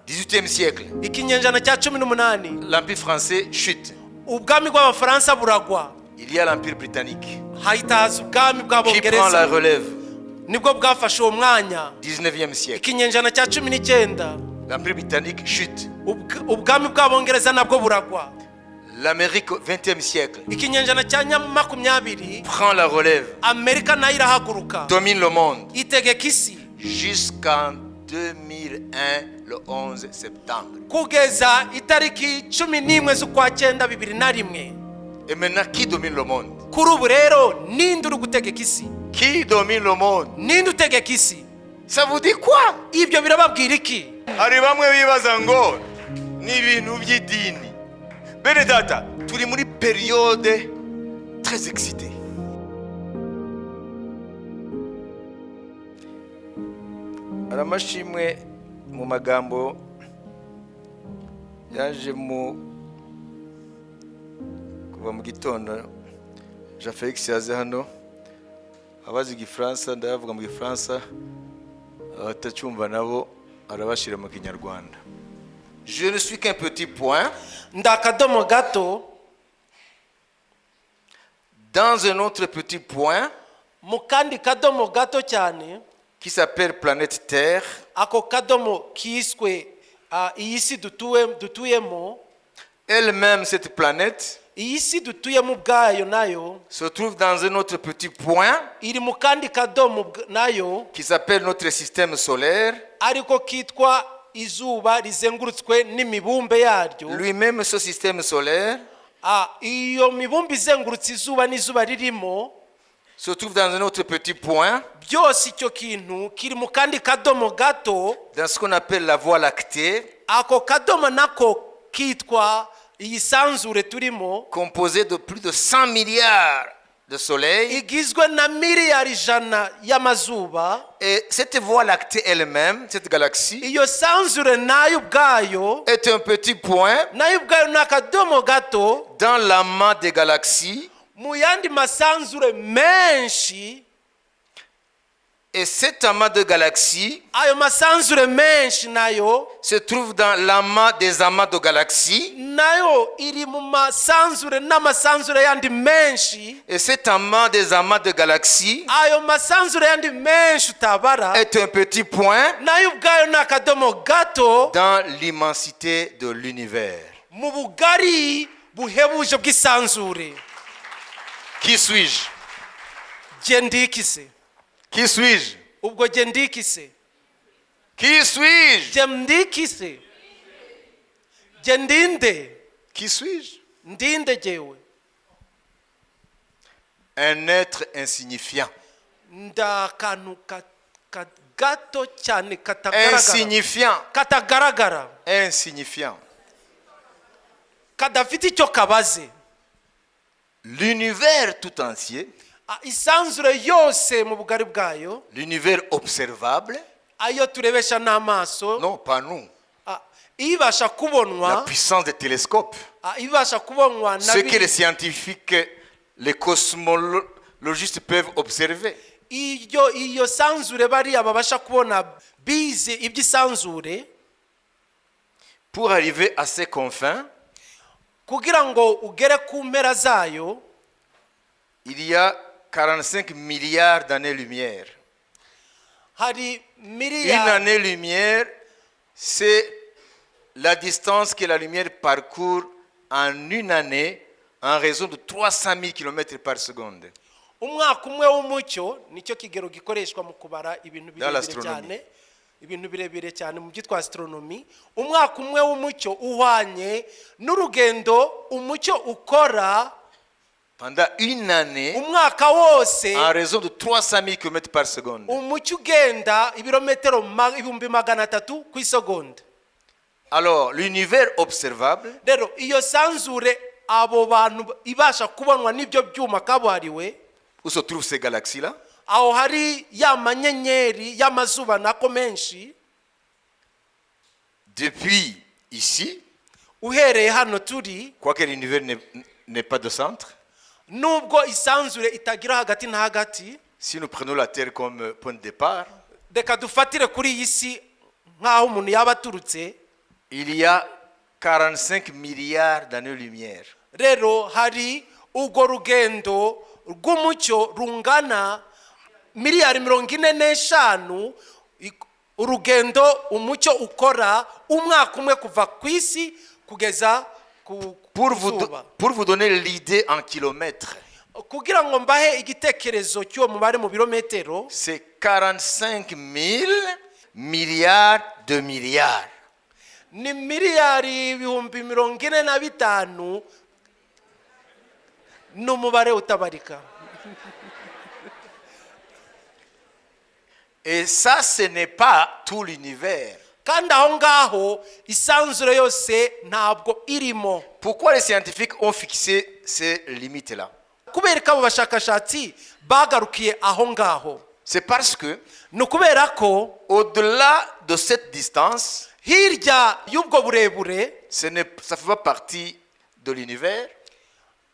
18e siècle, Ikinyejana cya 18, l'Empire français chute. Ubwami bw'Abafaransa buragwa. Il y a l'Empire britannique Hahita haza ubwami qui prend la bw'Abongereza, relève. Nibwo bwafashe uwo mwanya. 19e siècle, Ikinyejana cya 19, l'Empire britannique chute. Ubwami bw'Abongereza nabwo buragwa. L'Amérique au 20e siècle Ikinyejana cya 20, prend la relève, Amerika nayo irahaguruka, domine le monde itegeka isi jusqu'en 2001, le 11 septembre. Kugeza itariki 11 z'ukwa cyenda 2001. Et maintenant, qui domine le monde? Kuri ubu rero ninde uri gutegeka isi? Qui domine le monde? Ninde utegeka isi? Ça vous dit quoi? Ibyo birababwira iki? Hari bamwe bibaza ngo ni ibintu by'idini. Bene data, turi muri période très excitée. Hari amashimwe mu magambo yaje mu kuva mu gitondo. Jean Felix yaze hano, abazi Igifaransa ndayavuga mu Gifaransa, abatacyumva nabo arabashyira mu Kinyarwanda. Je ne suis qu'un petit point Ndi akadomo gato dans un autre petit point mu kandi kadomo gato cyane qui s'appelle planète Terre, ako kadomo kiswe iyi si dutuyemo. Elle-même, cette planète, Iyi si dutuyemo ubwayo nayo se trouve dans un autre petit point iri mu kandi kadomo nayo qui s'appelle notre système solaire. Ariko kitwa izuba rizengurutswe n'imibumbe yaryo. Lui-même, ce système solaire, Iyo mibumbe izengurutse izuba n'izuba ririmo se trouve dans un autre petit point, byose icyo kintu kiri mu kandi kadomo gato dans ce qu'on appelle la Voie lactée, ako kadomo nako kitwa iyi sanzure turimo composée de plus de 100 milliards de soleils. Igizwe na miliyari 100 y'amazuba. Et cette Voie lactée elle-même, cette galaxie, Iyo sanzure nayo ubwayo est un petit point nayo ubwayo ni akadomo gato dans l'amas des galaxies. Mu yandi masanzure menshi. Et cet amas de galaxies Ayo masanzure menshi nayo se trouve dans l'amas des amas de galaxies. Nayo iri mu masanzure n'amasanzure yandi menshi. Et cet amas des amas de galaxies Ayo masanzure yandi menshi utabara est un petit point nayo ubwayo ni akadomo gato dans l'immensité de l'univers. Mu bugari buhebuje bw'isanzure. Qui suis-je? Jye ndikise? Qui suis-je? Ubwo jye ndikise? Qui suis-je? Jye ndikise? Jye ndinde? Qui suis-je? Ndinde jyewe? Un être insignifiant. Ndi akantu gato cyane katagaragara. Insignifiant. Katagaragara. Insignifiant. Kadafite icyo kabaze. L'univers tout entier, Isanzure yose mu bugari bwayo, l'univers observable, ayo turebesha n'amaso, non pas nous, ibasha kubonwa, la puissance des télescopes, ibasha kubonwa na ce que les scientifiques, les cosmologistes peuvent observer. Iyo sanzure bariya babasha kubona bize iby'isanzure. Pour arriver à ces confins, Kugira ngo ugere ku mpera zayo, il y a 45 milliards d'années-lumière. Hari Une miliyari année-lumière, c'est la distance que la lumière parcourt en une année en raison de 300 000 km par seconde. Umwaka umwe w'umucyo nicyo kigero gikoreshwa mu kubara ibintu Dans birebire l'astronomie. cyane, ibintu birebire cyane mu byitwa astronomie. Umwaka umwe w'umucyo uhwanye n'urugendo umucyo ukora Pendant une année, umwaka wose en raison de 300 000 km par seconde. Umucyo ugenda ibirometero 300,000 ku isegonda. Alors, l'univers observable Rero iyo sanzure abo bantu ibasha kubonwa n'ibyo byuma kabuhariwe, où se trouvent ces galaxies-là, aho hari ya manyenyeri y'amazuba nako menshi, depuis ici, uhereye hano turi, quoique l'univers n'ait pas de centre, nubwo isanzure itagira hagati na hagati, si nous prenons la Terre comme point de départ, reka dufatire kuri iyi si nk'aho umuntu yaba aturutse, Il y a 45 milliards d'années-lumière. Rero hari urwo rugendo rw'umucyo rungana miliyari 45, urugendo umucyo ukora umwaka umwe kuva ku isi kugeza ku zuba. Pour vous donner l'idée en kilomètres, Kugira ngo mbahe igitekerezo cy'uwo mubare mu birometero, c'est 45 000 milliards de milliards. Ni miliyari 45 000 000 000, ni umubare utabarika. Et ça, ce n'est pas tout l'univers. Kandi aho ngaho isanzure yose ntabwo irimo. Pourquoi les scientifiques ont fixé ces limites-là? Kubera ko abo bashakashatsi bagarukiye aho ngaho? C'est parce que, Ni ukubera ko au-delà de cette distance, hirya y'ubwo burebure, ça ne fait pas partie de l'univers,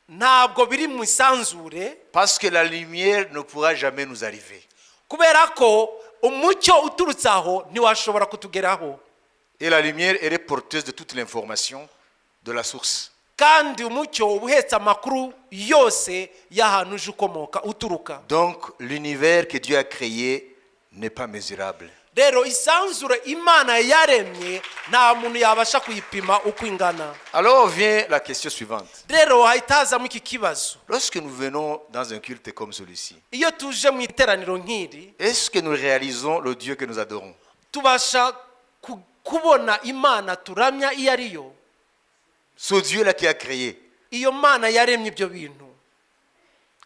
ntabwo biri mu isanzure, parce que la lumière ne pourra jamais nous arriver. Kubera ko umucyo uturutse aho ntiwashobora kutugeraho. Et la lumière, elle est porteuse de toute l'information de la source. Kandi umucyo uba uhetse amakuru yose y'ahantu uje ukomoka uturuka. Donc, l'univers que Dieu a créé n'est pas mesurable. Rero isanzure Imana yaremye nta muntu yabasha kuyipima uko ingana. Alors vient la question suivante. Rero hahita hazamo iki kibazo. Lorsque nous venons dans un culte comme celui-ci, Iyo tuje mu iteraniro nk'iri, est-ce que nous réalisons le Dieu que nous adorons? Tubasha kubona Imana turamya iyo ari yo? Ce Dieu-là qui a créé, Iyo Mana yaremye ibyo bintu,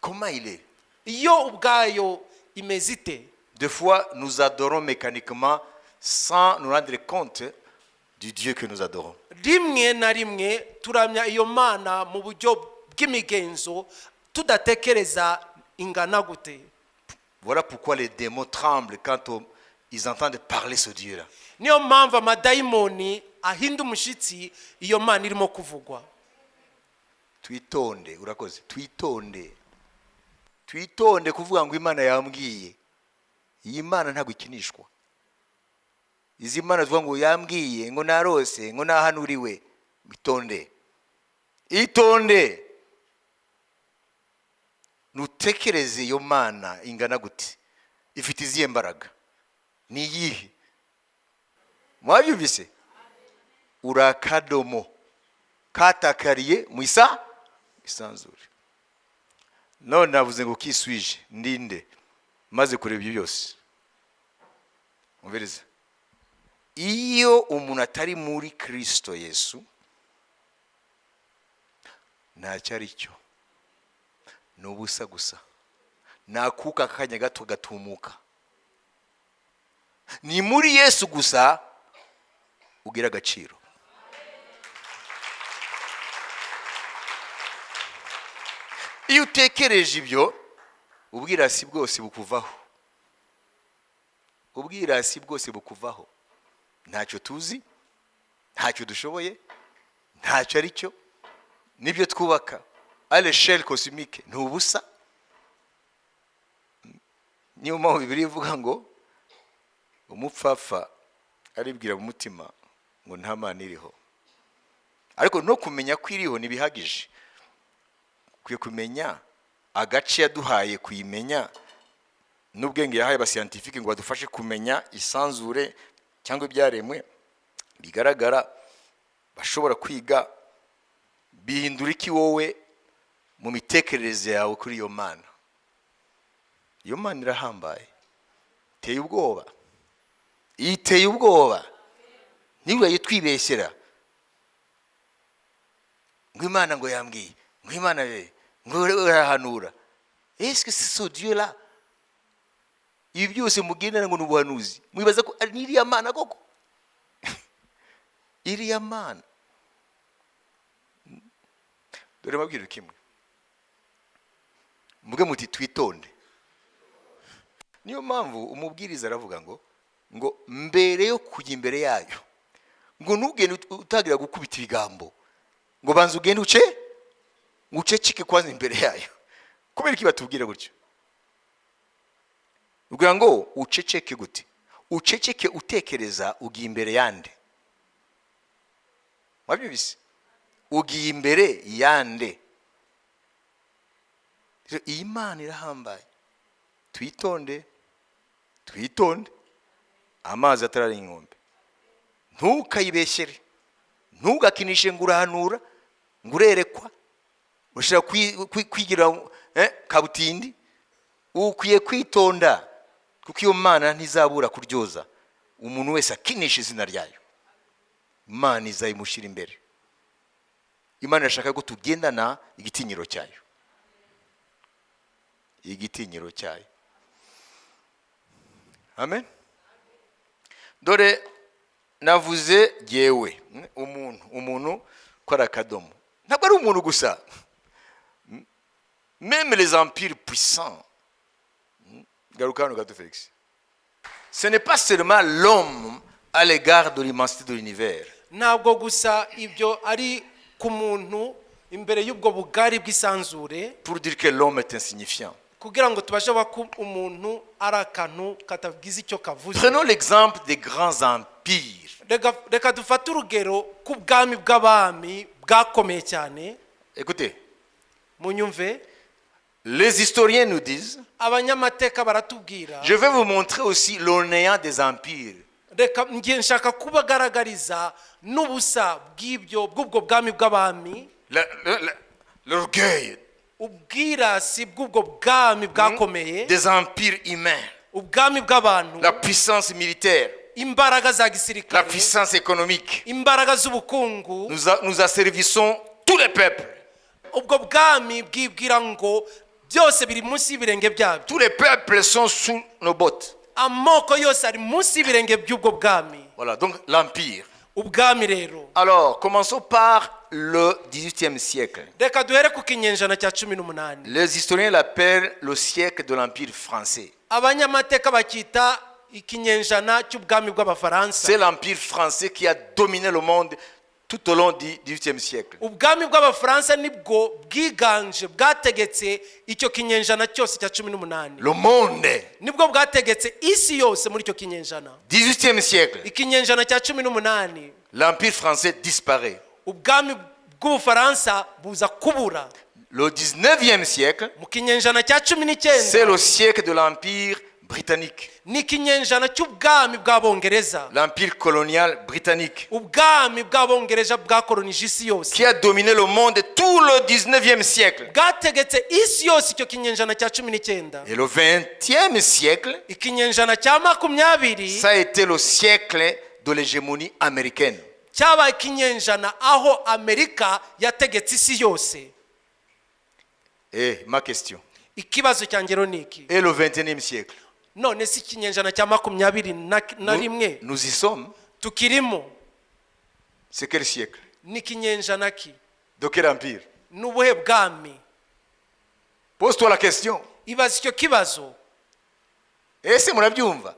comment il est? Iyo ubwayo imeze ite? Des fois, nous adorons mécaniquement sans nous rendre compte du Dieu que nous adorons. Rimwe na rimwe turamya iyo Mana mu buryo bw'imigenzo tudatekereza ingana gute. Voilà pourquoi les démons tremblent quand ils entendent parler ce Dieu-là. Niyo mpamvu amadayimoni ahinda umushyitsi iyo Mana irimo kuvugwa. Twitonde, urakoze, twitonde, twitonde kuvuga ngo Imana yambwiye. Iyi Mana ntabwo ikinishwa. Izi mana tuvuga ngo yambwiye, ngo narose, ngo nahanuriwe, itonde, itonde, nutekereze iyo Mana ingana gute, ifite izihe mbaraga, ni iyihe? Mwabyumvise? Uri akadomo katakariye mu isa isanzure. None navuze ngo qui suis-je? Ndinde maze kureba ibyo byose? Umviriza, iyo umuntu atari muri Kirisito Yesu, ntacyo ari cyo, ni ubusa gusa, ni akuka akanya gato gatumuka. Ni muri Yesu gusa ugira agaciro. Iyo utekereje ibyo, ubwirasi bwose bukuvaho, ubwirasi bwose bukuvaho. Ntacyo tuzi, ntacyo dushoboye, ntacyo ari cyo. Nibyo twubaka à l'échelle cosmique ni ubusa. Niyo mpamvu Bibiliya ivuga ngo umupfapfa aribwira mu mutima ngo nta Mana iriho. Ariko no kumenya ko iriho ntibihagije, ukwiye kumenya agace yaduhaye kuyimenya n'ubwenge yahaye abascientifiques ngo badufashe kumenya isanzure cyangwa ibyaremwe bigaragara bashobora kwiga. Bihindura iki wowe mu mitekerereze yawe kuri iyo Mana? Iyo Mana irahambaye, iteye ubwoba, iteye ubwoba. Ntibaye twibeshyera ngo Imana ngo yambwiye, ngo Imana ye ngo urahanura. Est-ce que c'est ce Dieu là? Ibi byose mugendana ngo ni ubuhanuzi, mwibaza ko ari iriya Mana koko? Iriya Mana, dore mabwira kimwe, muvuge muti twitonde. Niyo mpamvu umubwiriza aravuga ngo mbere yo kujya imbere yayo, ngo ntugende utagira gukubita ibigambo, ngo banza ugende uce ngo uceceke kwanza imbere yayo. Kubera iki batubwira gutyo? Kugira ngo uceceke gute? Uceceke utekereza ugiye imbere yande? Mwabyumvise? Ugiye imbere yande? Rero iyi Mana irahambaye. Twitonde, twitonde, amazi atararenga inkombe. Ntukayibeshyere, ntugakinishe ngo urahanura, ngo urerekwa, ushobora kwigira kabutindi. Ukwiye kwitonda, kuko iyo Mana ntizabura kuryoza umuntu wese akinisha izina ryayo. Imana izayimushyira imbere. Imana irashaka ko tugendana igitinyiro cyayo, igitinyiro cyayo. Amen. Dore navuze jyewe umuntu ko ari akadomo. Ntabwo ari umuntu gusa, même les empires puissants. Garuka hano gato, Felix. Ce n'est pas seulement l'homme à l'égard de l'immensité de l'univers. Ntabwo gusa ibyo ari ku muntu imbere y'ubwo bugari bw'isanzure. Pour dire que l'homme est insignifiant. Kugira ngo tubashe kuba ko umuntu ari akantu katagize icyo kavuze. Prenons l'exemple des grands empires. Reka dufate urugero k'ubwami bw'abami bwakomeye cyane. Écoutez, Munyumve. Les historiens nous disent, Abanyamateka baratubwira. Je vais vous montrer aussi le néant des empires. Reka ngiye nshaka kubagaragariza n'ubusa bw'ibyo bw'ubwo bwami bw'abami. L'orgueil Ubwirasi bw'ubwo bwami bwakomeye. Des empires humains, Ubwami bw'abantu. La puissance militaire, Imbaraga za la gisirikare. Puissance économique. Imbaraga z'ubukungu. Nous asservissons tous les peuples. Ubwo bwami bwibwira ngo byose biri munsi y'ibirenge byabyo. Tous les peuples sont sous nos bottes. Amoko yose ari munsi y'ibirenge by'ubwo bwami. Voilà, donc l'empire. Ubwami rero. Alors, commençons par le XVIIIe siècle. Reka duhere ku kinyejana cya 18. Les historiens l'appellent le siècle de l'Empire français. Abanyamateka bacyita ikinyejana cy'ubwami bw'Abafaransa. C'est l'Empire français qui a dominé le monde tout au long du XVIIIe siècle. Ubwami bw'Abafaransa nibwo bwiganje, bwategetse icyo kinyejana cyose cya 18. Le monde. Nibwo bwategetse isi yose muri icyo kinyejana. XVIIIe siècle, Ikinyejana cya 18. l'Empire français disparaît. Ubwami bw'Ubufaransa buza kubura. Le XIXe siècle, Mu kinyejana cya 19, c'est le siècle de l'Empire britannique, ni ikinyejana cy'ubwami bw'Abongereza. l'Empire colonial britannique, Ubwami bw'Abongereza bwakoronije isi yose. Qui a dominé le monde tout le XIXe siècle. Bwategetse isi yose icyo kinyejana cya 19. Et le XXe siècle, Ikinyejana cya 20, ça a été le siècle de l'hégémonie américaine. Cyabaye ikinyejana aho Amerika yategetse isi yose. Et ma question, Ikibazo cyanjye rero ni iki? Et le XXIe siècle, None si ikinyejana cya makumyabiri na rimwe, nous y sommes. Tukirimo. C'est quel siècle? Ni ikinyejana ki? De quel empire? Ni ubuhe bwami? Pose-toi la question. Ibaza icyo kibazo. Ese murabyumva?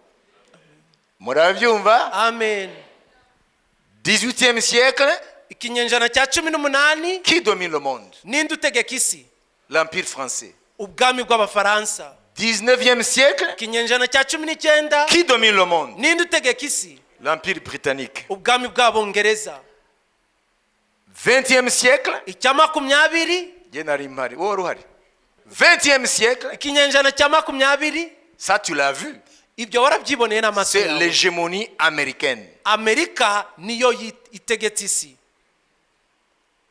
Murabyumva? Amen. 18e siècle, Ikinyejana cya 18, qui domine le monde? Ninde utegeka isi? L'Empire français. Ubwami bw'Abafaransa. 19e siècle, Ikinyejana cya 19, qui domine le monde? Ninde utegeka isi? L'Empire britannique. Ubwami bw'Abongereza. 20e siècle, Icya 20, Jye nari mpari, wowe wari uhari. 20e siècle, ikinyejana cya 20, ça tu l'as vu, Ibyo warabyiboneye n'amaso c'est yawe. L'hégémonie américaine. Amerika niyo itegetse isi.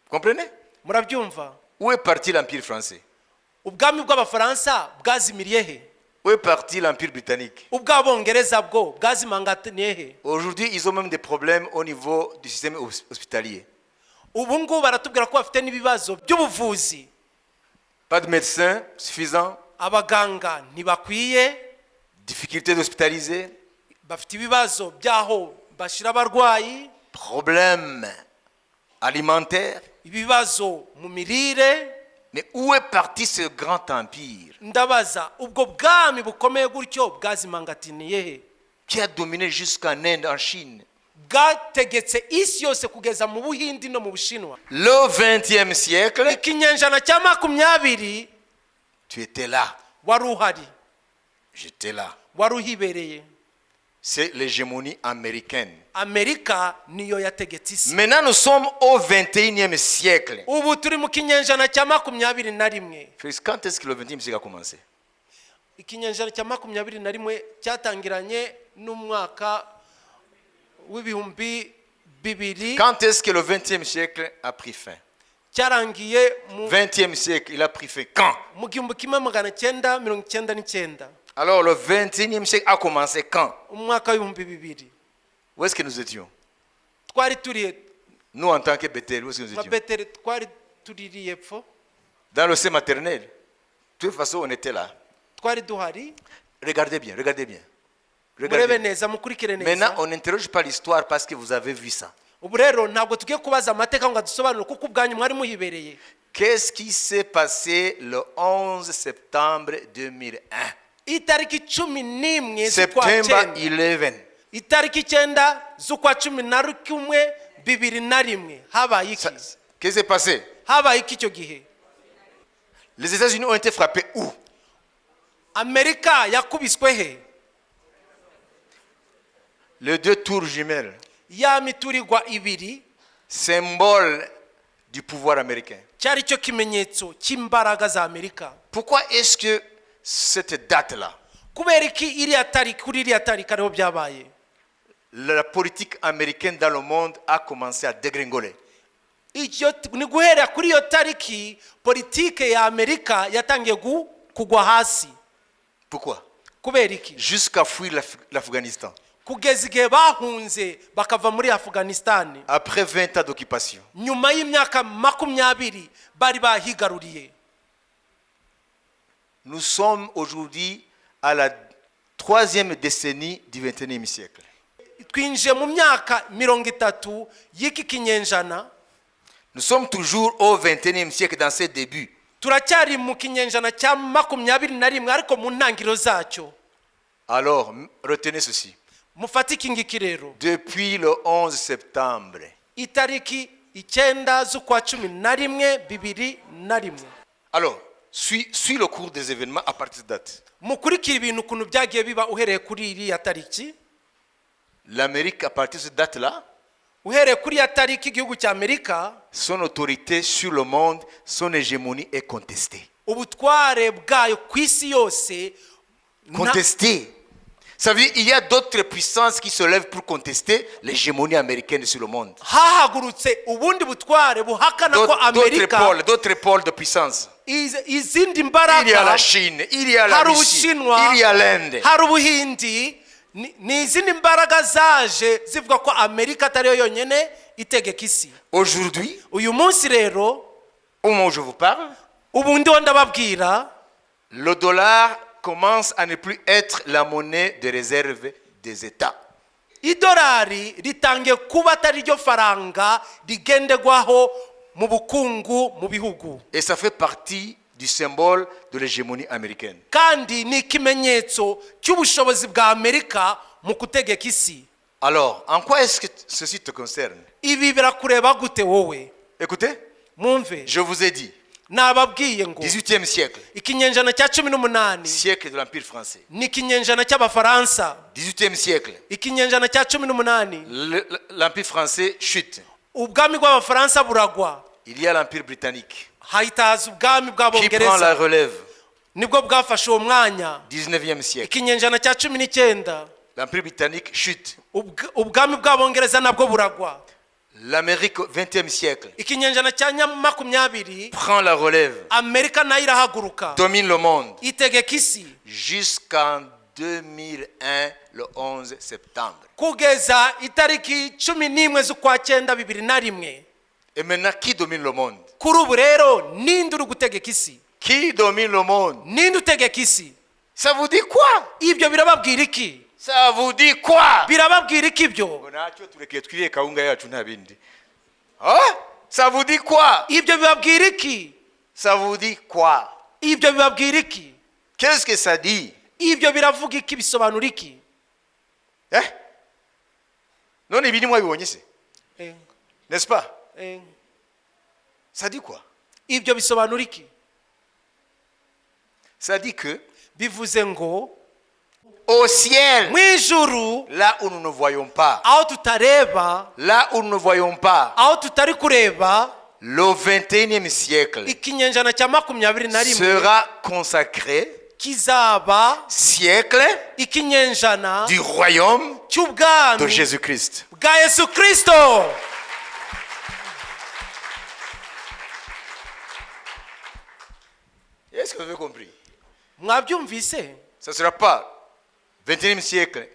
Vous comprenez? Murabyumva? Où est parti l'Empire français? Ubwami bw'Abafaransa bwazimiriye he? Où est parti l'Empire britannique? Ubw'Abongereza bwo bwazimanganiye he? Aujourd'hui, ils ont même des problèmes au niveau du système hospitalier. Ubu ngubu baratubwira ko bafite n'ibibazo by'ubuvuzi. Pas de médecins suffisants, Abaganga ntibakwiye. Difficulté d'hospitaliser, Bafite ibibazo by'aho bashyira abarwayi. Problèmes alimentaires. Ibibazo mu mirire. Mais où est parti ce grand empire Ndabaza, ubwo bwami bukomeye gutyo bwazimangatiniye he? Qui a dominé jusqu'en Inde, en Chine? Bwategetse isi yose kugeza mu Buhindi no mu Bushinwa. Le XXe siècle, Ikinyejana cya 20, tu étais là, wari uhari. J'étais là. Wari uhibereye. C'est l'hégémonie américaine. Amerika niyo yategetse isi. Maintenant, nous sommes au 21e siècle. Ubu turi mu kinyejana cya 21. Félix, quand est-ce que le 21e siècle a commencé? Ikinyejana cya 21 cyatangiranye n'umwaka w'ibihumbi bibiri. Quand est-ce que le 20e siècle a pris fin? Cyarangiye mu 20e siècle, il a pris fin quand? Mu 1999. Alors, le 21e siècle a commencé quand? Umwaka w'ibihumbi bibiri. Où est-ce que nous étions? Twari turiye? Nous, en tant que Bethel, où est-ce que nous Nka étions? Beteli twari tuririye epfo. Dans le sein maternel. De toute façon, on était là. Twari duhari. Regardez bien, regardez bien. Murebe Regardez. neza, mukurikire neza. Maintenant, on n'interroge pas l'histoire parce que vous avez vu ça. Ubu rero ntabwo tugiye kubaza amateka ngo adusobanure kuko ubwanyu mwari muhibereye. Qu'est-ce qui s'est passé le 11 septembre 2001? Itariki 11 z'ukwa September cyenda. 11. Itariki 9 z'ukwa 11 2001 habaye iki? Qu'est-ce qui s'est passé? Habaye iki icyo gihe? Les États-Unis ont été frappés où? Amerika yakubiswe he? Les deux tours jumelles, Ya miturirwa ibiri, symbole du pouvoir américain. Cyari cyo kimenyetso cy'imbaraga za Amerika. Pourquoi est-ce que cette date-là, Kubera iki iriya tariki, kuri iriya tariki ariho byabaye, la politique américaine dans le monde a commencé à dégringoler? Icyo ni guhera kuri iyo tariki politike ya Amerika yatangiye kugwa hasi. Pourquoi? Kubera iki? Jusqu'à fuir l'Afghanistan. Kugeza igihe bahunze bakava muri Afuganisitani. Après 20 ans d'occupation. Nyuma y'imyaka 20 bari bahigaruriye. Nous sommes aujourd'hui à la troisième décennie du 21e siècle. Twinjiye mu myaka 30 y'iki kinyenjana. Nous sommes toujours au 21e siècle dans ses débuts. Turacyari mu kinyenjana cya 21 ariko mu ntangiriro zacyo. Alors, retenez ceci. Mufate iki ngiki rero. Depuis le 11 septembre, Itariki 9 z'ukwa 11 2001, alors, suis le cours des événements à partir de date. Mukurikire ibintu ukuntu byagiye biba uhereye kuri iriya tariki. L'Amérique, à partir de cette date-là, Uhereye kuri iriya tariki igihugu cya Amerika, son autorité sur le monde, son hégémonie est contestée. Ubutware bwayo ku isi yose Contestée. Ça veut dire qu'il y a d'autres puissances qui se lèvent pour contester l'hégémonie américaine sur le monde. Hahagurutse ubundi butware buhakana ko D'autres Amerika pôles, d'autres pôles de puissance. Izindi Il y a mbaraga. la Chine, il y a la Hari Russie, Ubushinwa, il y a l'Inde. hari Ubuhindi, ni izindi mbaraga zaje zivuga ko Amerika atariyo yonyine itegeka isi. Aujourd'hui, Uyu munsi rero, au moment où je vous parle, ubu ndiho ndababwira, le dollar commence à ne plus être la monnaie de réserve des États. Idolari ritangiye kuba atari ryo faranga rigenderwaho mu bukungu mu bihugu. Et ça fait partie du symbole de l'hégémonie américaine. Kandi ni ikimenyetso cy'ubushobozi bwa Amerika mu gutegeka isi. Alors, en quoi est-ce que ceci te concerne? Ibi birakureba gute wowe? Écoutez, Mwumve. Je vous ai dit, Nababwiye ngo 18e siècle, ikinyenjana cya 18, siècle de l'Empire français. Ni ikinyenjana cy'Abafaransa. 18e siècle, Ikinyenjana cya 18, l'Empire français chute. Ubwami bw'Abafaransa buragwa. Il y a l'Empire britannique Hahita haza ubwami qui prend bw'Abongereza, la relève. Nibwo bwafashe uwo mwanya. 19e siècle, Ikinyenjana cya 19, l'Empire britannique chute. Ubwami bw'Abongereza nabwo buragwa. L'Amérique au 20e siècle Ikinyenjana cya 20, prend la relève, Amerika nayo irahaguruka, domine le monde itegeka isi, jusqu'en 2001, le 11 septembre. Kugeza itariki 11 z'ukwa cyenda 2001. Et maintenant, qui domine le monde? Kuri ubu rero ninde uri gutegeka isi? Qui domine le monde? Ninde utegeka isi? Ça vous dit quoi? Ibyo birababwira iki? Ça vous dit quoi? Birababwira iki ibyo? Ngo ntacyo tureke twiriye kawunga yacu nta bindi. Hein? Ça vous dit quoi? Ibyo bibabwira iki? Ça vous dit quoi? Ibyo bibabwira iki? Qu'est-ce que ça dit? Ibyo biravuga iki, bisobanura iki? Hein? None ibi ntimwabibonye se? N'est-ce pas? Ça dit quoi? Ibyo bisobanura iki? Ça dit que Bivuze ngo Au ciel, Mu ijuru, là où nous ne voyons pas, aho tutareba, là où nous ne voyons pas, aho tutari kureba, le 21e siècle ikinyejana cya 21 sera consacré kizaba siècle ikinyejana du royaume de cy'ubwami Jésus-Christ. Bwa Yesu Kirisito. Est-ce que vous avez compris? Mwabyumvise? Ce ne sera pas 21e siècle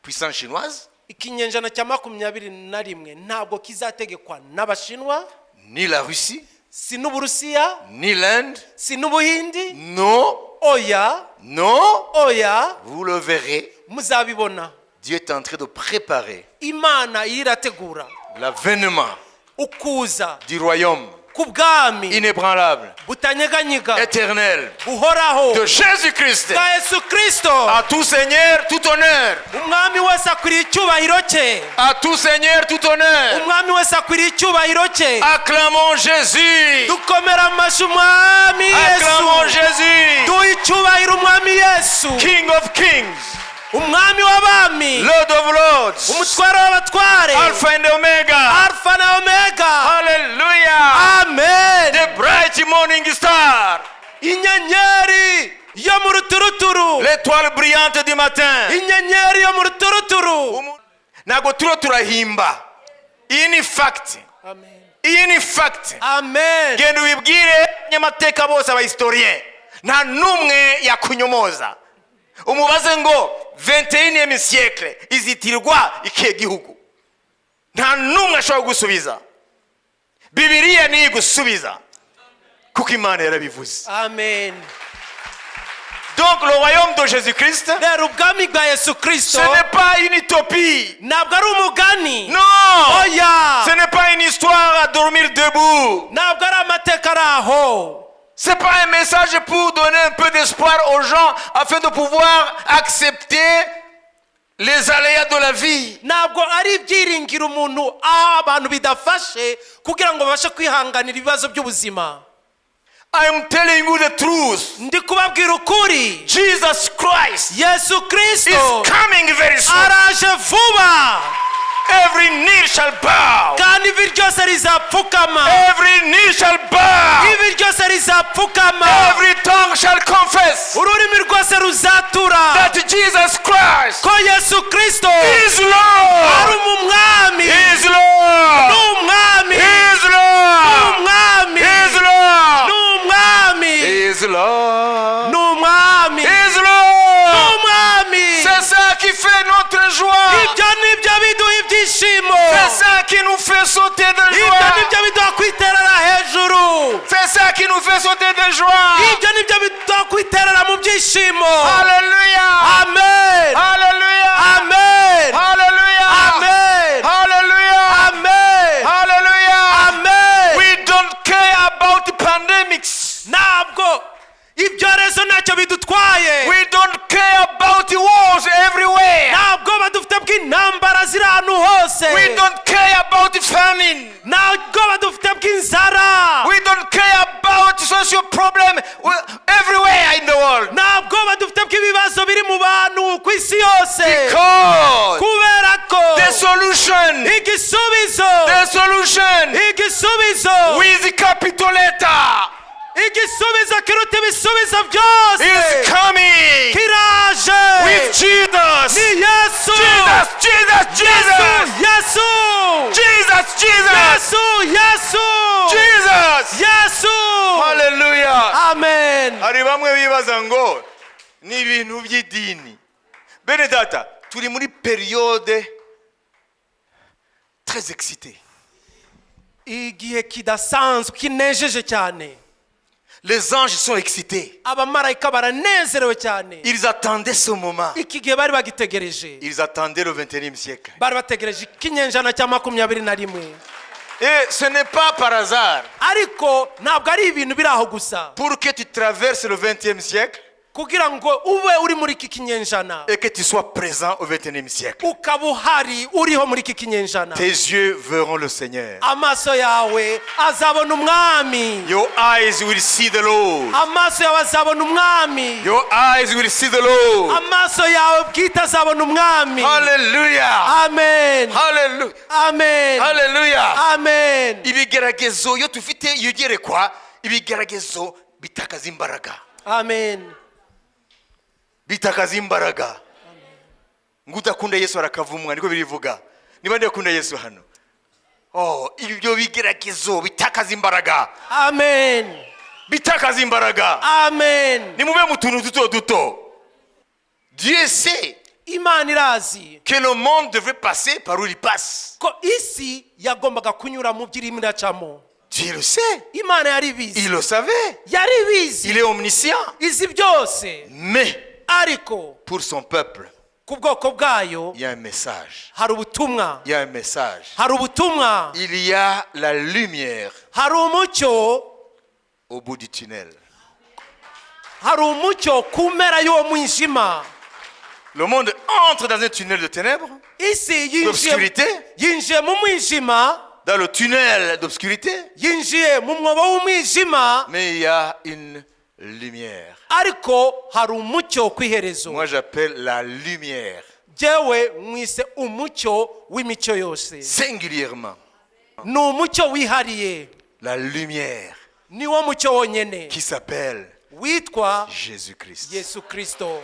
puissance chinoise, Ikinyejana cya 21 ntabwo kizategekwa n'Abashinwa, ni la Russie, si n'Uburusiya, ni l'Inde. Si n'Ubuhindi. Non, Oya. Non, Oya. Vous le verrez. Muzabibona. Dieu est en train de préparer Imana irategura l'avènement ukuza du royaume ku bwami inébranlable, butanyeganyega, éternel buhoraho, de Jésus-Christ. Bwa Yesu Kirisito. À tout Seigneur, tout honneur. Umwami wese akwiriye icyubahiro cye. À tout Seigneur, tout honneur. Umwami wese akwiriye icyubahiro cye. Acclamons Jésus. Dukomere amashyi umwami Acclamons Yesu. Jésus. Duhe icyubahiro umwami Yesu. King of kings, Umwami w'abami, Lord of lords, umutware w'abatware, Alpha and Omega. Alfa na Omega. Hallelujah. Amen. The bright morning star, Inyenyeri yo mu ruturuturu, l'étoile brillante du matin. Inyenyeri yo mu ruturuturu. Ntabwo turiho turahimba, iyi ni fact. Amen. Iyi ni fact. Amen. Genda ubibwire abanyamateka bose, abahistorien, nta n'umwe yakunyomoza. Umubaze ngo 21e siècle izitirwa ikihe gihugu, nta n'umwe ashobora gusubiza. Bibiliya niyo igusubiza kuko Imana yarabivuze. Amen. Donc le royaume de Jésus Christ, Rero ubwami bwa Yesu Kirisito ce n'est pas une utopie. Ntabwo ari umugani. Non, Oya. ce n'est pas une histoire à dormir debout. Ntabwo ari amateka ari aho. C'est pas un message pour donner un peu d'espoir aux gens afin de pouvoir accepter les aléas de la vie. Ntabwo ari ibyiringiro umuntu aho abantu bidafashe kugira ngo babashe kwihanganira ibibazo by'ubuzima. I am telling you the truth. Ndi kubabwira ukuri. Jesus Christ Yesu is Kirisito coming very soon. Araje vuba. Every knee shall bow. Kandi ivi ryose rizapfukama. Every knee shall bow. Ivi ryose rizapfukama. Every tongue shall confess Ururimi rwose ruzatura that Jesus Christ ko Yesu Kirisito is ari Lord. umwami. Is Lord. Ni umwami. Is Ni Lord. umwami. Is Lord. Ni umwami. Is Lord. Ni umwami. Is Ni Lord. umwami. C'est ça qui fait notre joie. Ibyo nibyo biduha ibyishimo. C'est ça qui nous fait sauter de Ibyo joie. nibyo biduha kwiterera hejuru. C'est ça qui nous fait sauter de joie. Ibyo nibyo biduha kwiterera mu byishimo. Alléluia. Amen. Alléluia. Amen. Alléluia. Amen. Alléluia. Amen. Alléluia. Amen. We don't care about pandemics. Ntabwo ibyorezo ntacyo bidutwaye. We don't care about wars everywhere. Nta bwoba dufite bw'intambara ziri ahantu hose. We don't care about famine. Nta bwoba dufite bw'inzara. We don't care about social problem everywhere in the world. Nta bwoba dufite bw'ibibazo biri mu bantu ku isi yose. Because Kubera ko the solution, igisubizo, the solution igisubizo with capital letter igisubizo kiruta ibisubizo byose is coming kiraje. With Jesus. Ni Yesu. Jesus, Jesus, Jesus, Yesu. Jesus, Jesus, Yesu. Yesu. Jesus. Yesu. Hallelujah. Amen. Hari bamwe bibaza ngo ni ibintu by'idini. Bene data, turi muri période très excitée. Igihe kidasanzwe kinejeje cyane. Les anges sont excités. Abamarayika baranezerewe cyane. Ils attendaient ce moment. Iki gihe bari bagitegereje. Ils attendaient le 21e siècle. Bari bategereje ikinyejana cya 21. Et ce n'est pas par hasard. Ariko ntabwo ari ibintu biri aho gusa. Pour que tu traverses le 20e siècle, Kugira ngo ube uri muri iki kinyejana et que tu sois présent au 21e siècle. Ukaba uhari uriho muri iki kinyejana. Tes yeux verront le Seigneur. Amaso yawe azabona umwami. Your eyes will see the Lord. Amaso yawe azabona umwami. Your eyes will see the Lord. Amaso yawe bwite azabona umwami. Hallelujah. Amen. Hallelujah. Amen. Hallelujah. Amen. Ibigeragezo iyo tufite igerekwa ibigeragezo bitakaza imbaraga. Amen. Bitakaza imbaraga ngo udakunda Yesu arakavumwa niko birivuga niba ndakunda Yesu hano oh ibyo bigeragezo bitakaza imbaraga. Amen. Bitakaza imbaraga. Amen. Nimube mu tuntu duto duto. Dieu sait Imana irazi que le monde devait passer par où il passe. Ko isi yagombaga kunyura mu byo irimo iracamo. Dieu le sait. Imana yari ibizi. Il le savait. Yari ibizi. Il est omniscient. Izi byose. Mais ariko pour son peuple, ku bwoko bwayo il y a un message. Hari ubutumwa. Il y a un message. Hari ubutumwa. Il y a la lumière hari umucyo au bout du tunnel. Hari umucyo ku mpera y'uwo mwijima. Le monde entre dans un tunnel de ténèbres, isi yinjiye d'obscurité, yinjiye mu mwijima dans le tunnel d'obscurité, yinjiye mu mwobo w'umwijima mais il y a une lumière. Ariko hari umucyo ku iherezo. Moi, j'appelle la lumière, Jyewe mwise umucyo w'imicyo yose. Singulièrement, ni umucyo wihariye. La lumière ni wo mucyo wonyine qui s'appelle witwa Jésus-Christ. Yesu Kirisito.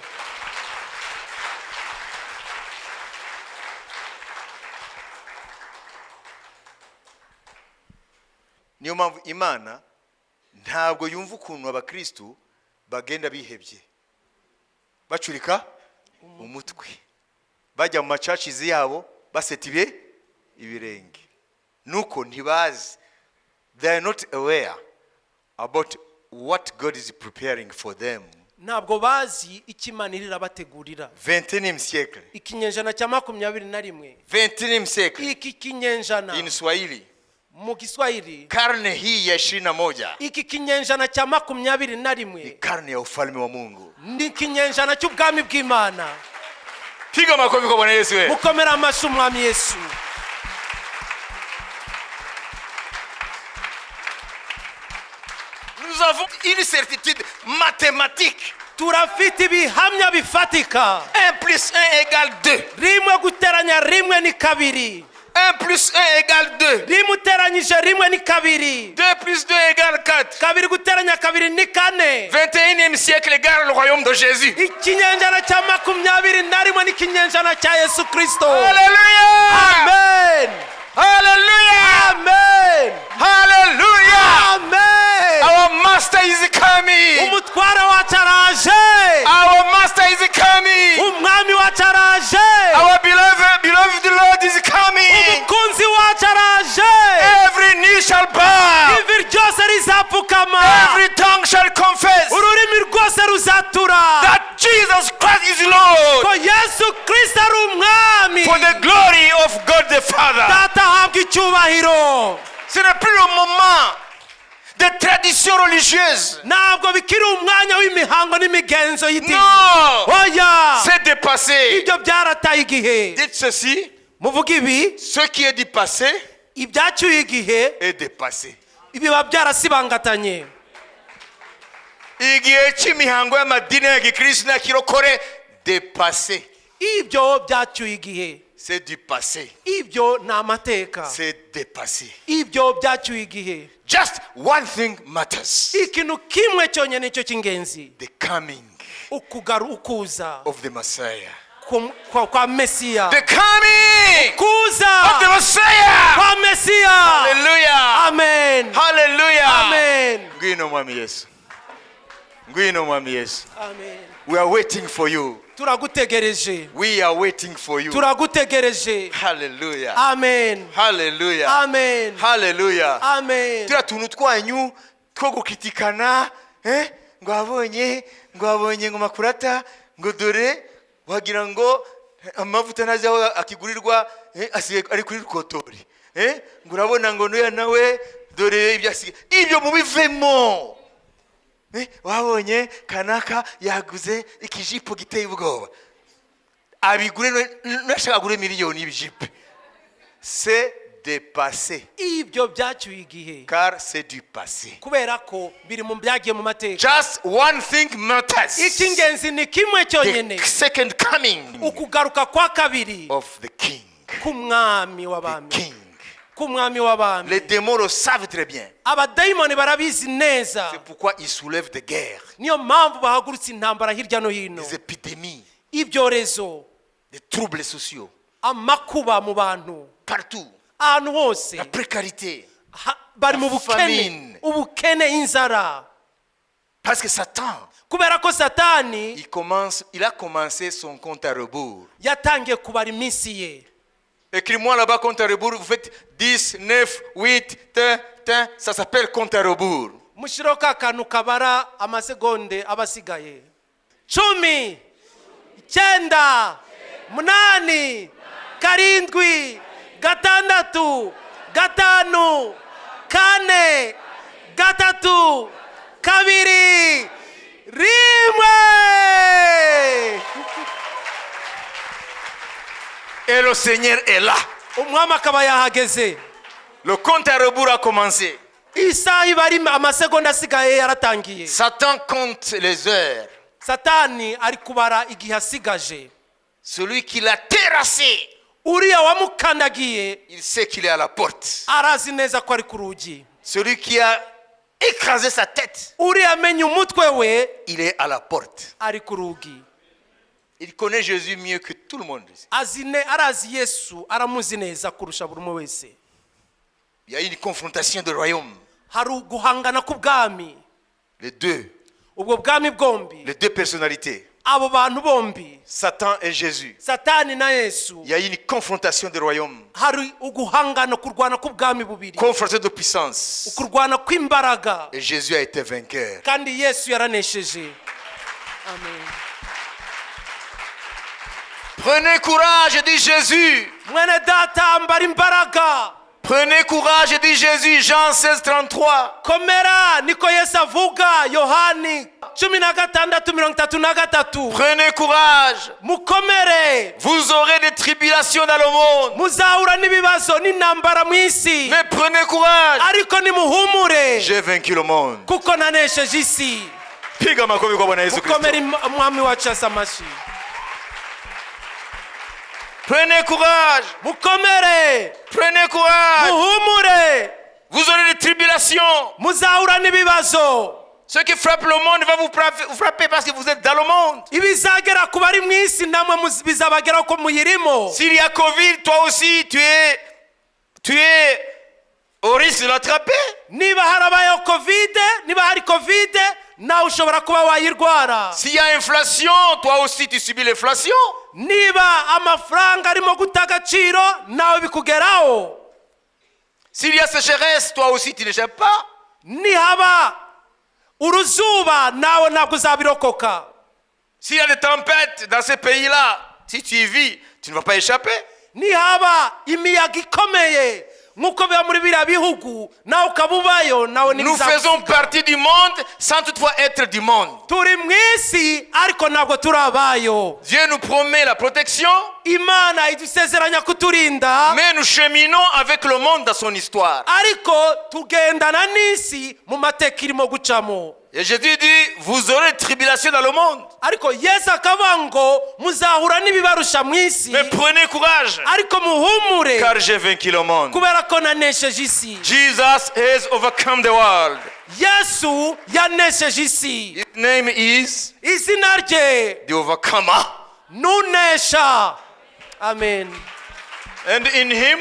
Niyo mpamvu Imana ntabwo yumva ukuntu abakristu bagenda bihebye bacurika umutwe bajya mu ma churches yabo baseta ibe ibirenge nuko ntibazi, they are not aware about what God is preparing for them. Ntabwo bazi icyo Imana iri irabategurira. 21e siècle. Ikinyejana cya 21. 21e siècle. Iki kinyejana In Swahili, mu Giswahili karne hii ya 21 iki kinyejana cya 21 ni karne ya ufalme wa Mungu. Ni ikinyejana cy'ubwami bw'Imana. Piga makofi kwa Bwana Yesu we. Mukomere amashyi umwami Yesu. Nous avons une certitude mathématique. Turafite ibihamya bifatika. 1 plus 1 égale 2. Rimwe guteranya rimwe ni kabiri. 1 plus 1 égale 2. Rimwe uteranyije rimwe ni kabiri. 2 plus 2 égale 4. Kabiri guteranya kabiri ni kane. 21e siècle égale le royaume de Jésus. Ikinyejana cya 21 ni ikinyejana cya Yesu Kirisito. Alléluia! Amen. Alléluia! Amen. Alléluia! Amen. Our master is coming. Umutware wacu araje. Our master is coming. Umwami wacu araje. Our beloved Lord is coming. Umukunzi wacu araje. Every knee shall bow. Ivi ryose rizapfukama. Every tongue shall confess ururimi rwose ruzatura that Jesus Christ is Lord, ko Yesu Kirisito ari umwami for the glory of God the Father. Data ahabwa icyubahiro. Ce n'est plus le moment des traditions religieuses. Ntabwo bikiri umwanya w'imihango n'imigenzo y'idini. Non, Oya. c'est dépassé. Ibyo byarataye igihe. Dites ceci, muvuge ibi ce qui est du passé ibyacyuye igihe est dépassé. Biba byarasibangatanye. Igihe cy'imihango y'amadini ya gikristo na kirokore, dépassé. Ibyo byacyuye igihe. C'est du passé. Ibyo ni amateka. C'est dépassé. Ibyo byacyuye igihe. Just one thing matters: ikintu kimwe cyonyine nicyo cy'ingenzi. The coming ukugaru ukuza of the Messiah. Kwa Mesiya. The coming kuza of the Messiah. Kwa Mesiya. Hallelujah. Amen. Hallelujah. Amen. Ngwino mwami Yesu. Ngwino mwami Yesu. Amen. We are waiting for you. Turagutegereje. We are waiting for you. Turagutegereje. Hallelujah. Amen. Hallelujah. Amen. Hallelujah. Amen. Turiya tuntu twanyu two gukitikana eh? Ngo abonye ngo abonye ngo makurata ngo dore wagira ngo amavuta ntazi aho akigurirwa eh? Asigaye ari kuri kotori eh? Ngo urabona ngo nuya nawe dore ibyo asigaye ibyo mubivemo. Wabonye kanaka yaguze ikijipo giteye ubwoba, abigure nashaka agure miliyoni y'ibijipo, c'est dépassé. Ibyo byacyuye igihe. Car c'est du passé. Kubera ko biri mu byagiye mu mateka. Just one thing matters: Icy'ingenzi ni kimwe cyonyine. The second coming Ukugaruka kwa kabiri of the King. k'umwami The w'abami. King. K'umwami w'abami. Les démons le savent très bien. Abadayimoni barabizi neza. C'est pourquoi ils soulèvent des guerres, Niyo mpamvu bahagurutse intambara hirya no hino. Des épidémies, Ibyorezo, des troubles sociaux amakuba mu bantu partout. Ahantu hose. La précarité. Bari mu La bukene. Famine. Ubukene, inzara. Parce que Satan, Kubera ko Satani il a commencé son compte à rebours. Yatangiye kubara iminsi ye. Écris-moi là-bas compte à rebours. Vous faites 10, 9, 8, 1, 1. Ça s'appelle compte à rebours. Mushireho ka kantu kabara amasegonde aba asigaye. 10, 9, 8, 7, 6, 5, 4, 3, 2, 1. Et le Seigneur est là. Umwami akaba yahageze. Le compte à rebours a commencé. Isaha iba ari amasegonda asigaye yaratangiye. Satan compte les heures. Satani ari kubara igihe asigaje. Celui qui l'a terrassé, Uriya wamukandagiye, il sait qu'il est à la porte. Arazi neza ko ari ku rugi. Celui qui a écrasé sa tête, Uriya amenya umutwe we, il est à la porte. Ari ku rugi. Il connaît Jésus mieux que tout le monde. Azi ne arazi Yesu, aramuzi neza kurusha buri umwe wese. Il y a une confrontation de royaumes. Hari uguhangana k'ubwami. Les deux, Ubwo bwami bwombi, les deux personnalités, abo bantu bombi, Satan et Jésus. Satani na Yesu. Il y a une confrontation de royaumes, Hari uguhangana, kurwana k'ubwami bubiri, confrontation de puissance. Kurwana kw'imbaraga. Et Jésus a été vainqueur. Kandi Yesu yaranesheje. Amen. Prenez courage, dit Jésus. Mwene data, ambara imbaraga. Prenez courage, dit Jésus, Jean 16, 33. Komera, niko Yesu avuga, Yohani 16:33. Prenez courage. Mukomere. Vous aurez des tribulations dans le monde. Muzahura n'ibibazo n'intambara mu isi. Mais prenez courage. Ariko nimuhumure, J'ai vaincu le monde. Kuko nanesheje isi. Piga makofi kwa Bwana Yesu Kristo. Mukomere umwami wacu Yesu amashyi. Prenez courage. Mukomere. Prenez courage. Muhumure. Vous aurez des tribulations. Muzahura n'ibibazo. Ce qui frappe le monde va vous frapper parce que vous êtes dans le monde. Ibizagera ku bari mu isi namwe bizabageraho ko muyirimo. S'il y a Covid, toi aussi, tu es au risque de l'attraper. Niba harabayeho COVID, niba hari COVID, nawe ushobora kuba wayirwara. S'il y a inflation, toi aussi, tu subis l'inflation. Niba amafaranga arimo guta agaciro, nawe bikugeraho. S'il y a sécheresse, toi aussi, tu n'échappes pas. Nihaba uruzuba, nawe ntabwo uzabirokoka. S'il y a des tempêtes dans ces pays-là, si tu y vis, tu ne vas pas échapper. Nihaba imiyaga ikomeye nk'uko biba muri biriya bihugu, nawe ukaba ubayo, nawe Nous ntibizagusiga. faisons partie du monde sans toutefois être du monde. Turi mu isi ariko ntabwo turi abayo. Dieu nous promet la protection, Imana idusezeranya kuturinda, mais nous cheminons avec le monde dans son histoire. Ariko tugendana n'isi mu mateka irimo gucamo. Et Jésus dit, vous aurez des tribulations dans le monde. Ariko Yesu akavuga ngo muzahura n'ibibarusha mu isi. Mais prenez courage, Ariko muhumure, car j'ai vaincu le monde. Kubera ko nanesheje isi. Jesus has overcome the world. Yesu yanesheje isi. His name is Izina rye the overcomer. Nunesha. Amen. And in him,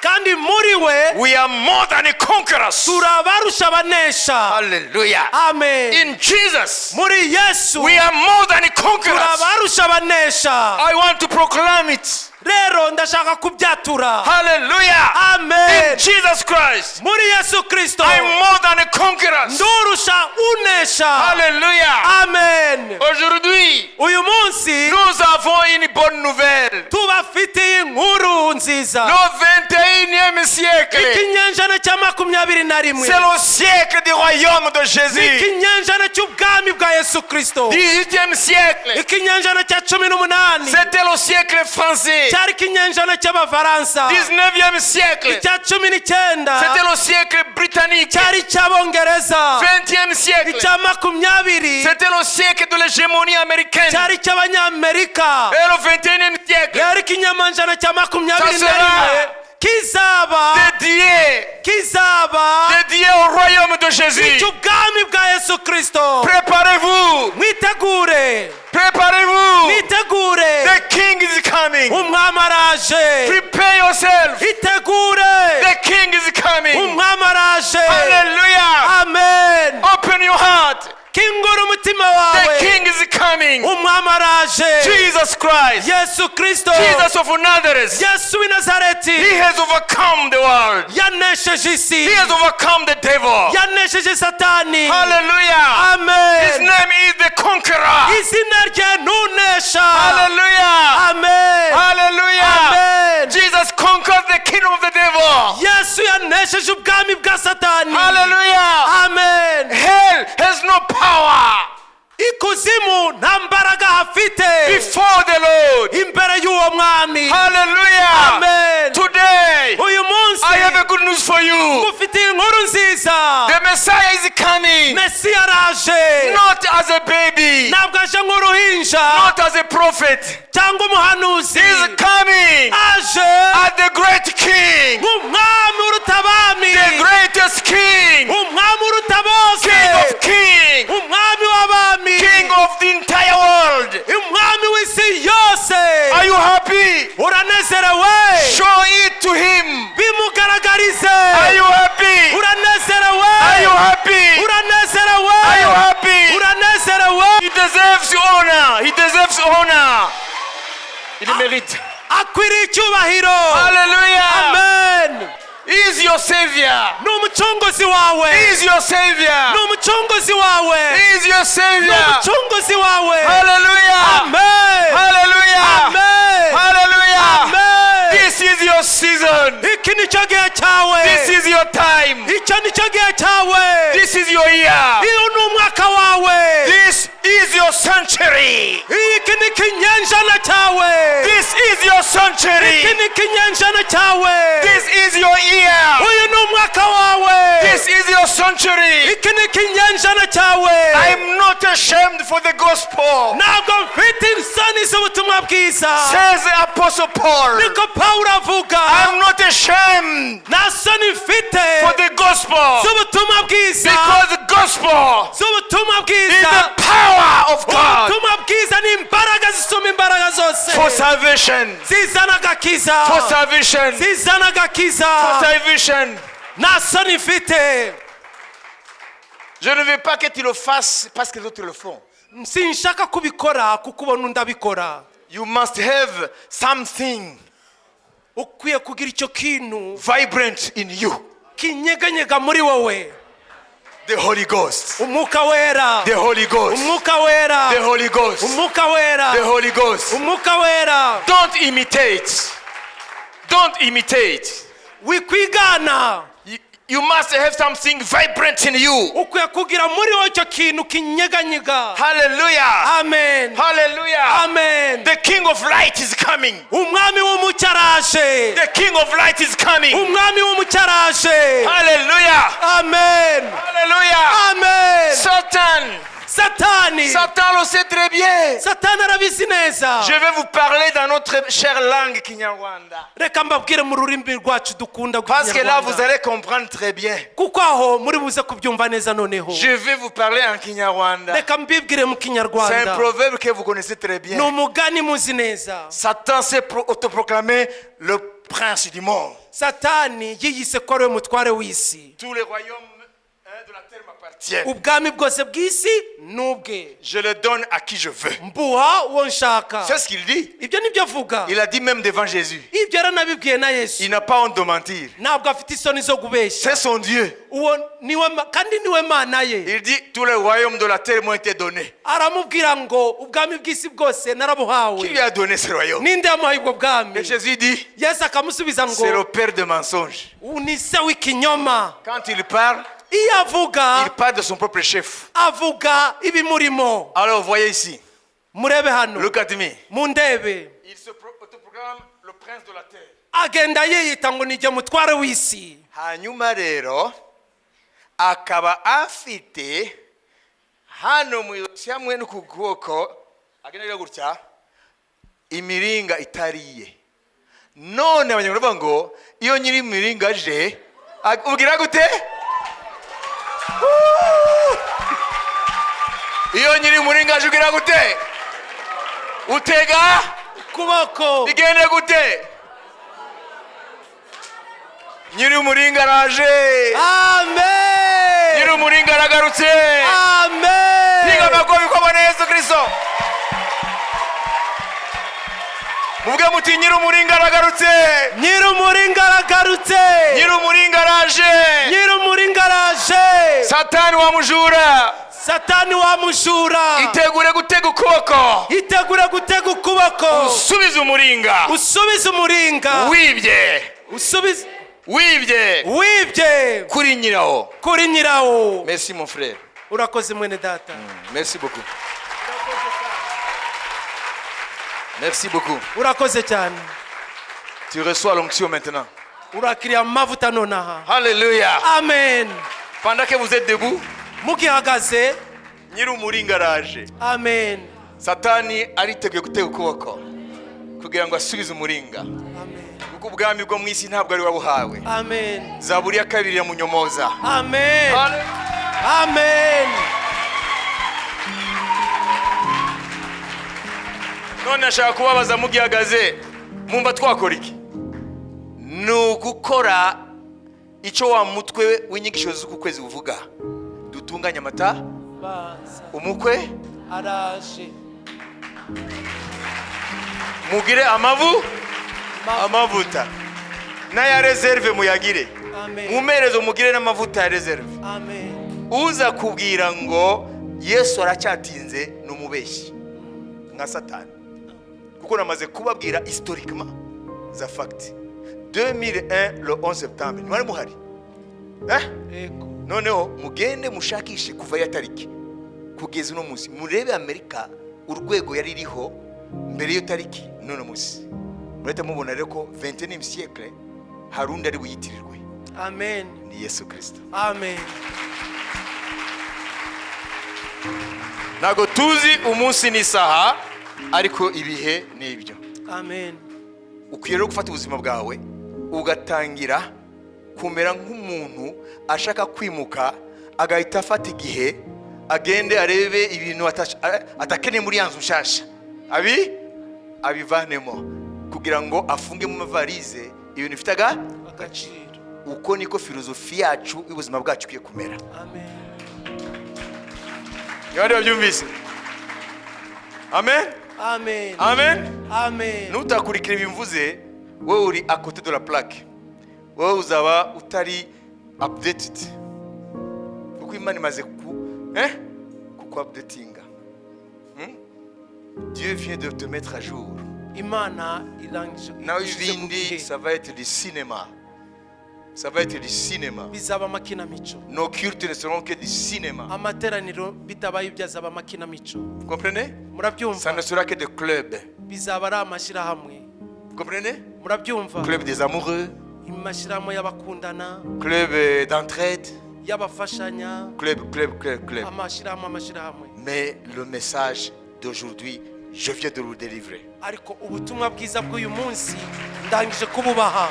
Kandi muri we, we are more than a conquerors. Turabarusha abanesha. Hallelujah. Amen. In Jesus, Muri Yesu, we are more than a conquerors. turabarusha abanesha. I want to proclaim it. Rero ndashaka kubyatura. Hallelujah. Amen. In Jesus Christ, Muri Yesu Kristo, I'm more than a conqueror. Ndurusha unesha. Hallelujah. Amen. Aujourd'hui, Uyu munsi, nous avons une bonne nouvelle. tubafitiye inkuru nziza. Le 21e siècle, Ikinyejana cya 21 c'est le siècle du royaume de Jésus. Ikinyejana cy'ubwami bwa Yesu Kirisito. 18e siècle, Ikinyejana cya 18 c'était le siècle français. Cyari ikinyejana cy'Abafaransa. 19e siècle, Icya 19 c'était le siècle britannique. Cyari icy'Abongereza. 20e siècle, Icya 20 c'était le siècle de l'hégémonie américaine. Cyari icy'Abanyamerika. Et le 21e siècle, Rero ikinyamajana cya makumyabiri Ça na sera rimwe kizaba dédié, kizaba dédié au royaume de Jésus. Icy'ubwami bwa Yesu Kirisito. Préparez-vous, Mwitegure. Préparez-vous. Mwitegure. The king is coming. Umwami araje. Prepare yourself. Itegure. The king is coming. Umwami araje. Hallelujah. Amen. Open your heart. Kingura umutima The wawe. king is coming. Umwami araje. Jesus Christ. Yesu Kirisito. Jesus of Nazareth. Yesu w'i Nazareti. He has overcome the world. Yanesheje isi. He has overcome the devil. Yanesheje Satani. Hallelujah. His Amen. Name is the conqueror. Izina rye ntunesha. Hallelujah. Amen. Hallelujah. Amen. Jesus conquered the kingdom of the devil. Yesu yanesheje ubwami bwa Satani. Hallelujah. Amen. Hell has no power Ikuzimu nta mbaraga hafite before the Lord. Imbere y'uwo mwami. Hallelujah. Amen. Today, Uyu munsi I have a good news for you. ngufitiye inkuru nziza. The Messiah is coming. Mesiya araje. Not as a baby, Ntabwo aje nk'uruhinja not as a prophet. Cyangwa umuhanuzi. He's coming Aje as the great king, nk'umwami uruta abami, the greatest king, umwami uruta bose, king of kings, umwami w'abami, king of the entire world. Umwami w'isi yose. Are you happy? Uranezerewe? Show it to him. Bimugaragarize. Are you happy? Uranezerewe? Are you happy? Uranezerewe? Are you happy? Uranezerewe? He deserves honor. He deserves honor. Il mérite. Akwiriye icyubahiro. Hallelujah. Amen. He is your savior. Ni umucunguzi wawe. He is your savior. Ni umucunguzi wawe. He is your Ni savior. umucunguzi wawe. Hallelujah. Amen. Hallelujah. Amen. Hallelujah. Amen. This is your season. Iki nicyo gihe cyawe. This is your time. Icyo nicyo gihe cyawe. This is your year. Uyu ni umwaka wawe. This is your century. Iki ni ikinyenjana cyawe. This is your Iki century. Ni ikinyenjana cyawe. This is your year. Uyu ni umwaka wawe. This is your century. Iki ni ikinyenjana cyawe. I'm not ashamed for the gospel, Ntabwo mfite isoni z'ubutumwa bwiza, says the Apostle Paul. niko Pawulo avuga. I'm not ashamed Nta soni mfite for the gospel z'ubutumwa bwiza, because the gospel z'ubutumwa is bwiza. The power of God Ubutumwa bwiza ni imbaraga zisumba imbaraga zose for salvation. zizana agakiza, For salvation. zizana agakiza. For salvation. Nta soni mfite. Je ne veux pas que tu le fasses parce que les autres le font. Sinshaka kubikora kuko ubona undi abikora. You must have something Ukwiye kugira icyo kintu vibrant in you. Kinyeganyega muri wowe. The Holy Ghost. Umwuka Wera. The Holy Ghost. Umwuka Wera. The Holy Ghost. Umwuka Wera. The Holy Ghost. Umwuka Wera. Don't imitate. Don't imitate. Wikwigana. You must have something vibrant in you. Ukwiye kugira muri wowe icyo kintu kinyeganyega. Hallelujah. Amen. Hallelujah. Amen. The King of Light is coming. Umwami w'umucyo araje. The King of Light is coming. Umwami w'umucyo araje. Hallelujah. Amen. Hallelujah. Amen. Satan. Satani. Satan le sait très bien. Satani arabizi neza. Je vais vous parler dans notre chère langue Kinyarwanda. Reka mbabwire mu rurimi rwacu dukunda Parce que là, vous rw'Ikinyarwanda. Allez comprendre très bien. Kuko aho muri buze kubyumva neza noneho. Je vais vous parler en Kinyarwanda. Reka mbibwire mu C'est un Kinyarwanda. Proverbe que vous connaissez très Ni bien. Umugani muzi neza. Satan s'est autoproclamé le prince du monde. Satani yiyise ko ari we mutware w'isi. Tous les royaumes, hein, hein, de la terre m'appartiennent. Ubwami bwose bw'isi ni ubwe. Je le donne à qui je veux. Mbuha uwo nshaka. C'est ce qu'il dit. Ibyo nibyo avuga. Il a dit même devant Jésus. Ibyo yaranabibwiye na Yesu. Il n'a pas honte de mentir. Ntabwo afite isoni zo kubeshya. C'est son Dieu. Uwo niwe ma- kandi niwe Mana ye. Il dit: tous les royaumes de la terre m'ont été donnés. Aramubwira ngo ubwami bw'isi bwose narabuhawe. Qui lui a donné ce royaume? Ninde yamuhaye ubwo bwami? Et Jésus dit: Yesu akamusubiza c'est ngo le père de mensonges. Ni se w'ikinyoma. Quand il parle, iyo avuga il parle de son propre chef. Avuga ibimurimo. Alors voyez ici. Murebe hano. Look at me. Mundebe. Il se autoproclame le prince de la terre. Agenda yiyita ngo nijye mutware w'isi. Hanyuma rero akaba afite hano mu ijosi hamwe no ku kuboko agenda agira gutya imiringa itariye. None abanyarwanda bavuga ngo iyo nyiri imiringa aje ubwira gute? Woo! Iyo nyiri umuringa aje ubwira gute? Utega ukuboko. Bigende gute? Nyiri umuringa araje. Amen. Nyiri umuringa aragarutse. Amen. Piga makofi kwa Bwana Yesu Kristo. Muvuge muti nyiri umuringa aragarutse. Nyir'umuringa aragarutse. Nyiri umuringa araje. Nyir'umuringa araje. Satani wa mujura, Satani wa mujura, itegure gutega ukuboko, itegure gutega ukuboko, usubize umuringa usubize umuringa wibye, usubize wibye wibye kuri nyirawo. Kuri nyirawo. Merci, mon frère. Urakoze mwene data. Merci beaucoup, merci beaucoup. Urakoze cyane. Tu reçois l'onction maintenant. Urakiriye amavuta nonaha. Alléluia. Amen. Pendant que vous êtes debout, mugihagaze, nyiri umuringa araje. Amen. Satani ariteguye gutega ukuboko kugira ngo asubize umuringa, Amen. Kuko ubwami bwo mu isi ntabwo ari wabuhawe. Amen. Zaburi ya kabiri iramunyomoza. Amen, amen. None ashaka kubabaza, mugihagaze mwumva twakora iki? Ni ugukora icyo wa mutwe w'inyigisho z'uku kwezi uvuga: dutunganye amata. Baza. Umukwe araje. Mugire amavu amavuta n'aya réserve muyagire. Amen. Mu mperezo mugire n'amavuta ya réserve. Amen. Uza kubwira ngo Yesu aracyatinze ni umubeshyi nka Satani, kuko namaze kubabwira historiquement za fact. 2001 le 11 septembre ntiwari muhari, eh? Yego. Noneho mugende mushakishe kuva iyo tariki kugeza uno munsi, murebe Amerika urwego yari iriho mbere y'iyo tariki n'uno munsi, murahita mubona rero ko 21 siècle hari undi ari buyitirirwe. Amen. Ni Yesu Kirisito. Amen. Ntabwo tuzi umunsi n'isaha, ariko ibihe ni ibyo. Amen. Ukwiye rero gufata ubuzima bwawe ugatangira kumera nk'umuntu ashaka kwimuka, agahita afata igihe agende arebe ibintu atakeneye muri ya nzu nshasha, abi abivanemo kugira ngo afunge mu mavarize ibintu bifite agaciro. Uko niko filozofi yacu y'ubuzima bwacu ikwiye kumera. Amen. Niba babyumvise, amen. Amen. Amen. Amen. Nutakurikira ibimvuze, wowe uri à côté de la plaque, wowe uzaba utari updated, kuko Imana imaze ku kuku updatinga. Dieu vient de te mettre à jour. Imana irangije Nawe ishyize ku ibindi, gihe. ça va être du cinéma, ça va être du cinéma. Bizaba amakinamico. Nos cultes ne seront que du cinéma. Amateraniro bitabaye ibyo azaba amakinamico. Vous comprenez? Murabyumva? Ça ne sera que des clubs. Bizaba ari amashyirahamwe. Vous comprenez? Murabyumva? Club des amoureux, amashyirahamwe y'abakundana, club d'entraide, y'abafashanya, club, club, club, club. Amashyirahamwe, amashyirahamwe. Mais le message d'aujourd'hui, je viens de vous délivrer. Ariko ubutumwa bwiza bw'uyu munsi ndangije kububaha.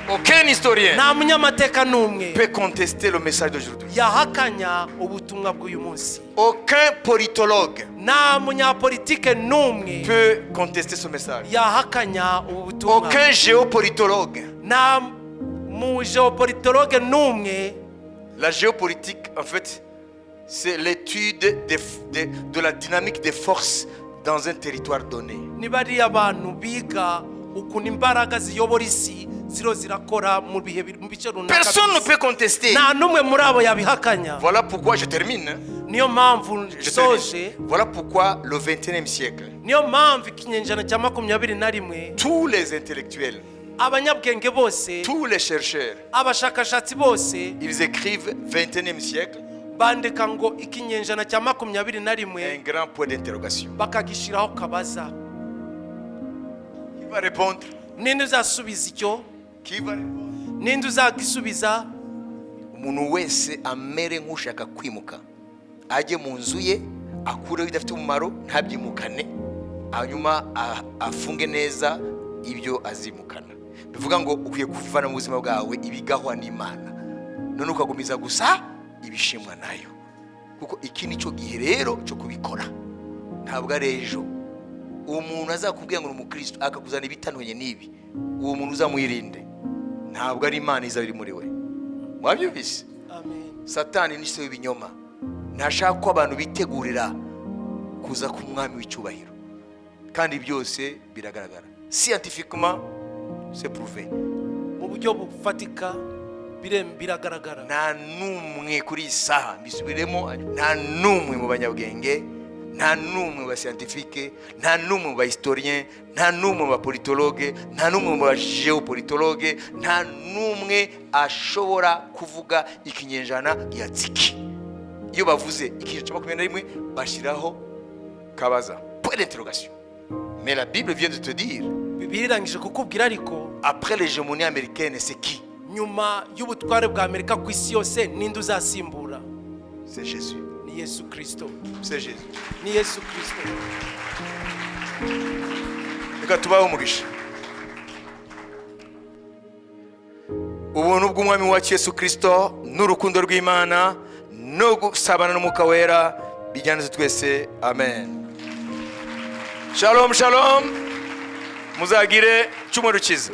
Aucun historien nta munyamateka n'umwe peut contester le message d'aujourd'hui. Yahakanya ubutumwa bw'uyu munsi. Aucun politologue nta munyapolitike n'umwe peut contester ce message. Yahakanya ubu butumwa. Aucun géopolitologue. Nta mu géopolitologue n'umwe. La géopolitique, en fait, c'est l'étude de la dynamique des forces dans un territoire donné. Ni bariya bantu biga ukuntu imbaraga ziyobora isi ziro zirakora mu bihe mu bice runaka Personne ne by'isi. Peut contester. Nta n'umwe muri abo yabihakanya. Voilà pourquoi je termine, hein. Niyo mpamvu Je nsoje. termine. Voilà pourquoi le 21e siècle, Niyo mpamvu ikinyejana cya 21, tous les intellectuels, abanyabwenge bose, tous les chercheurs, abashakashatsi bose, ils écrivent 21e siècle, bandika ngo ikinyejana cya 21, un grand point d'interrogation. Bakagishyiraho kabaza. Qui va répondre? Ninde uzasubiza icyo? Qui va répondre? Ninde uzagisubiza? Umuntu wese amere nk'ushaka kwimuka, ajye mu nzu ye, akureho ibidafite umumaro, ntabyimukane, hanyuma afunge neza ibyo azimukana. Bivuga ngo ukwiye kuvana mu buzima bwawe ibigahwa n'Imana, none ukagumiza gusa ibishimwa nayo, kuko iki ni cyo gihe rero cyo kubikora, ntabwo ari ejo. Uwo muntu azakubwira ngo ni umukristo akakuzana ibitandukanye n'ibi, uwo muntu uzamwirinde, ntabwo ari Imana izaba iri muri we. Mwabyumvise? Amen. Satani ni se w'ibinyoma, ntashaka ko abantu bitegurira kuza ku Mwami w'icyubahiro. Kandi byose biragaragara, scientifiquement c'est prouvé. Mu buryo bufatika biragaragara. Nta n'umwe kuri iyi saha, mbisubiremo, nta n'umwe mu banyabwenge, nta n'umwe mu bascientifiques, nta n'umwe mu bahistoriens, nta n'umwe mu bapolitologues, nta n'umwe mu bagéopolitologues, nta n'umwe ashobora kuvuga ikinyejana ya tsiki. Iyo bavuze ikinyejana cya 21, bashyiraho kabaza, point d'interrogation. Mais la Bible vient de te dire, Bibiliya irangije kukubwira ariko, après l'hégémonie américaine, c'est qui? Nyuma y'ubutware bwa Amerika ku isi yose, ninde uzasimbura? C'est Jésus. Ni Yesu Kirisito. C'est Jésus. Ni Yesu Kirisito. Reka tubahe umugisha. Ubuntu bw'Umwami wacu Yesu Kirisito n'urukundo rw'Imana no gusabana n'Umwuka Wera bijyane twese. Amen. Shalom, shalom. Muzagire cyumweru cyiza.